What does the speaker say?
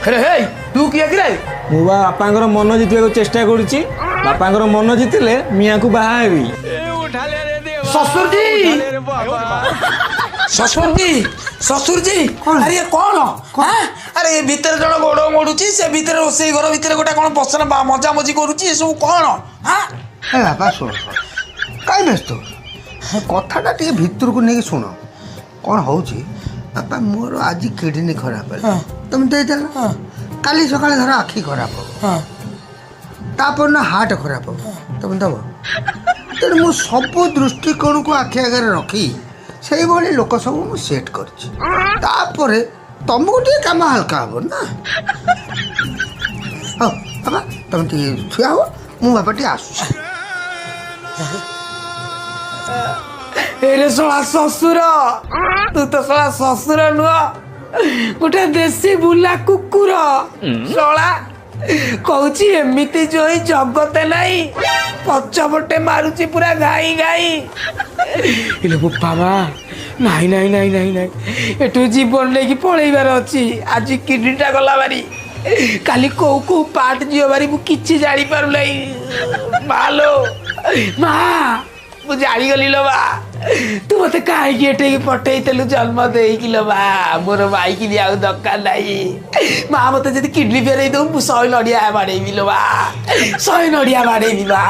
ହେରେ ହେଇ, ତୁ କିଏ କିରେ? ମୁଁ ବା ବାପାଙ୍କର ମନ ଜିତିବାକୁ ଚେଷ୍ଟା କରୁଛି। ବାପାଙ୍କର ମନ ଜିତିଲେ ମିଆଁକୁ ବାହା ହେବି। ଶ୍ୱଶୁରଜୀ, ଶ୍ୱଶୁରଜୀ, ଶ୍ୱଶୁରଜୀ, ଆରେ ଇଏ କଣ? ଆଁ? ଆରେ ଏ ଭିତରେ ଜଣେ ଗୋଡ ମୋଡୁଛି, ସେ ଭିତରେ ରୋଷେଇ ଘର ଭିତରେ ଗୋଟେ କଣ ବସନ ମଜାମଜି କରୁଛି, ଏସବୁ କଣ? ଆଁ? ଏ ବାପା, ଶୁଣ ଶୁଣ, କାଇଁ ବ୍ୟସ୍ତ ହଉଛ? କଥାଟା ଟିକେ ଭିତରକୁ ନେଇକି ଶୁଣ। କ'ଣ ହଉଛି ବାପା, ମୋର ଆଜି କିଡନୀ ଖରାପ ହେଲା, ତମେ ଦେଇଦେଲ। କାଲି ସକାଳେ ଧର ଆଖି ଖରାପ ହବ, ତାପର ନା ହାର୍ଟ ଖରାପ ହବ, ତମେ ଦବ? ତେଣୁ ମୁଁ ସବୁ ଦୃଷ୍ଟିକୋଣକୁ ଆଖି ଆଗରେ ରଖି ସେଇଭଳି ଲୋକ ସବୁ ମୁଁ ସେଟ୍ କରିଛି। ତାପରେ ତମକୁ ଟିକେ କାମ ହାଲକା ହବ ନା। ହଉ ବାପା, ତମେ ଟିକେ ଠିଆ ହୁଅ, ମୁଁ ବାପା ଟିକେ ଆସୁଛି। ଏରେ ଶଳା ଶ୍ୱଶୁର, ତୁ ତ ଶଳା ଶ୍ୱଶୁର ନୁହଁ, ଗୋଟେ ଦେଶୀ ବୁଲା କୁକୁର। ଶଳା କହୁଛି ଏମିତି ଜୋଇ ଜଗତେ ନାହିଁ, ପଛପଟେ ମାରୁଛି ପୁରା ଘାଇ ଘାଇ। ହେଲେ ବୋପା ମା, ନାଇଁ ନାଇଁ ନାଇଁ ନାଇଁ ନାଇଁ, ଏଠୁ ଜୀବନ ନେଇକି ପଳେଇବାର ଅଛି। ଆଜି କିଡନୀଟା ଗଲା ଭାରି, କାଲି କୋଉ କୋଉ ପାର୍ଟ ଯିବ ଭାରି, ମୁଁ କିଛି ଜାଣିପାରୁନାହିଁ। ମା ଲୋ ମା, ମୁଁ ଜାଣିଗଲି ଲୋ ମା, ତୁ ମତେ କାହିଁକି ଏଠିକି ପଠେଇଥିଲୁ ଜନ୍ମ ଦେଇକି ଲୋ ମା। ମୋର ମାଇକିନି ଆଉ ଦରକାର ନାହିଁ ମା। ମତେ ଯଦି କିଡନୀ ଫେରେଇ ଦବୁ, ମୁଁ 100 ନଡ଼ିଆ ବାଡ଼େଇବି ଲୋ ମା, 100 ନଡ଼ିଆ ବାଡ଼େଇବି ମା।